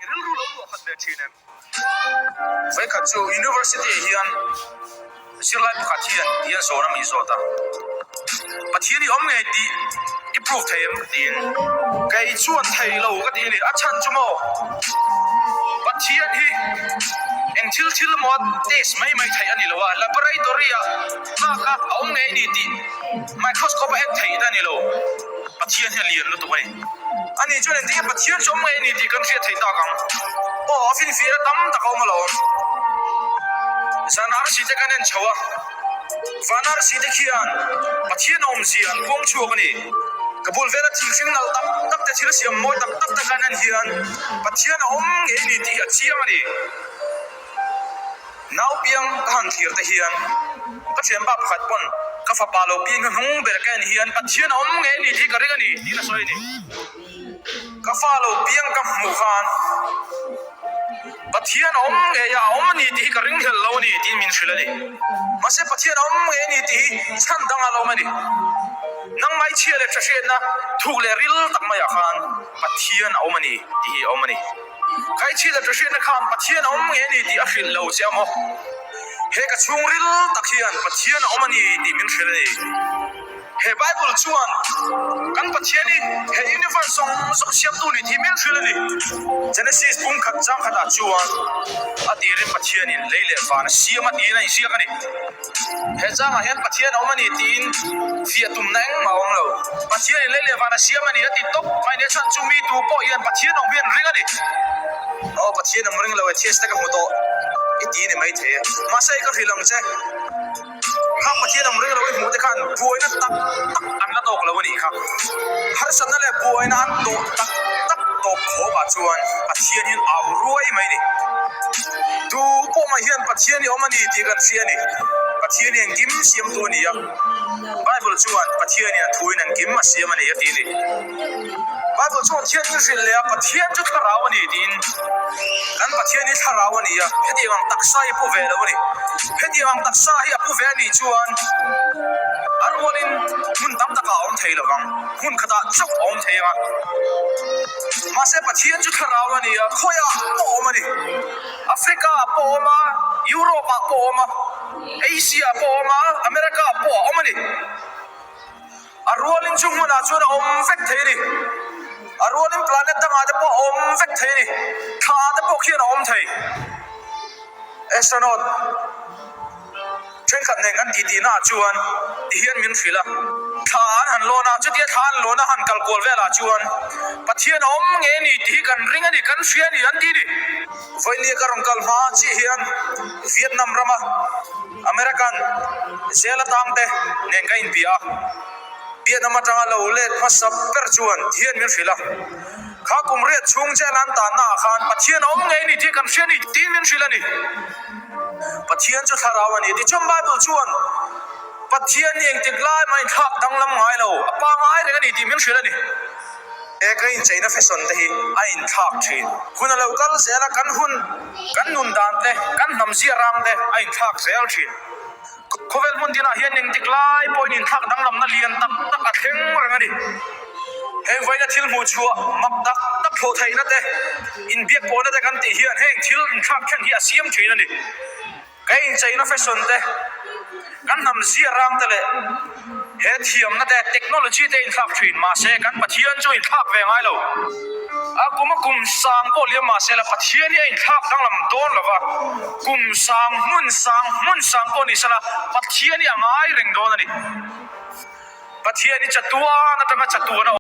I rilru lo luah khat ve thin em? Vawikhat chu University ah hian zirlai pakhat hian hian zawhna min zawt a, Pathian i awm ngei tih i prove thei em? tiin. Kei chuan thei lo ka ti a ni. A chhan chu maw? Pathian hi eng thil thil emaw a test mai mai theih a ni lo a, laboratory ah tlak a a awm ngei a ni tih microscope a en theih a ni lo. Pathian hi a lian lutuk a ni. Ani chuan engtin nge Pathian chu awm ngei a ni tih kan hriat theih tak ang. Aw, a finfiahna tam tak a awm alawm. Zan arsi te kan en chho a, van arsi te khian Pathian a awmzia an puang chhuak a ni. Ka bul vela thing hring nalh tak tak te thil siam mawi tak tak te kan en hian Pathian a awm ngei a ni tih hi a chiang a ni. Nau piang ka han thlir te hian ka thianpa pakhat pawn ka fapa lo piang hi hnung ber ka en hian Pathian a awm ngei a ni tih ka ring a ni tiin a sawi a ni. Ka fa lo piang ka hmuh khan Pathian a awm ngei a, a awm a ni tih hi ka ring hlel lo a ni tiin min hrilh a ni. Mahse Pathian a awm ngei a ni tih hi chhan dang a lo awm a ni. Nangmah i chhia leh tha hriatna thuk leh ril tak maiah khan Pathian a awm a ni tih hi a awm a ni. Khaichhi leh Hriatna khan Pathian a awm nge ni tih a hrilh lo che a maw? He ka chhungril tak hian Pathian a awm a ni tih min hrilh a ni. He Bible chuan kan Pathian hi he universe zawng zawng siamtu ni tih min hrilh a ni. Genesis bung khat chang khatah chuan a tirin Pathianin lei leh van a siam a tiin a inziak a ni. He changah hian Pathian a awm a ni tiin fiah tumna engmah a awm lo. Pathianin lei leh van a siam a ni a ti tawp mai nia chhan chu mi tu pawh hian Pathian awm hi an ring a ni. Aw Pathian awm ring lo e thias te ka hmu tawh i ti ni maithei e. Mahse ka hrilh ang che. Khang Pathian awm ring lo i hmuh te khan buaina tak tak an la tawk lo a nih kha. Harsatna leh buaina an tawh tak tak tawp khawpah chuan Pathian hian au ruai mai a ni. Tu pawh mai hian Pathian i awm a ni tih kan hria a ni. Pathian hi engkim siamtu a ni a. Bible chuan Pathian in a thuin engkim a siam a ni a ti a ni. Bible chuan thian in hrilh leh a, Pathian chu thlarau a ni tiin. Kan Pathian hi thlarau a ni a, hetiang ang taksa hi a pu ve lo a ni. Hetiang ang taksa hi a pu ve a nih chuan a rualin hmun tam takah a awm thei lo vang, hmun khatah chauh a awm thei ang a. Mahse Pathian chu thlarau a ni a, khawiah pawh a awm a ni. Africa ah pawh a awm a, Europe ah pawh a awm a, Asia ah pawh a awm a, America ah pawh a awm a ni. A rualin chu hmunah chuan a awm vek thei a ni. A rualin planet dangah te pawh a awm vek thei a ni. Thla ah te pawh khian a awm thei. Astronaut. Thenkhat nen kan titihna ah chuan ti hian min hrilh a, thla an han lawn a, chutia thla an lawn a han kal kual velah chuan Pathian a awm nge ni tih hi kan ring a ni, kan hria a ni an ti ni. Vawinia ka rawn kal hma chiah hian Vietnam rama American zel atangte nen ka inbia a, Vietnam atanga lo let hmasa ber chuan ti hian min hrilh a, Kha kum riat chhung jail an tanna ah khan Pathian a awm ngei ni tih kan hria a ni tiin min hrilh a ni. Pathian chu thlarau a ni. Tichuan Bible chuan Pathian hi engtik lai mah inthlak danglam ngai lo, a pangai reng a ni tih min hrilh a ni. He ka incheina fashion te hi a inthlak thin. Hun a lo kal zel a, kan hun, kan nun dan te, kan hnam zia rang te a inthlak zel thin. Khawvel hmun tinah hian engtik lai pawhin inthlak danglamna lian tak tak a thleng reng a ni. Heng vawiina thil hmuh chhuah mak tak tak thlawh theihna te, inbiak pawhna te kan tih hian heng thil inthlak thleng hi a siam thin a ni. Ka incheina fashion te, kan hnam zia rang te leh he thiamna te, technology te inthlak thin mahse kan Pathian chu inthlak ve ngai lo. A kum a kum sang pawh liam mahse la Pathian hi a inthlak danglam dawn lo va, kum sang hmun sang hmun sang pawh ni sela Pathian hi a ngai reng dawn a ni. Pathian hi chatuan atanga chatuan a awm.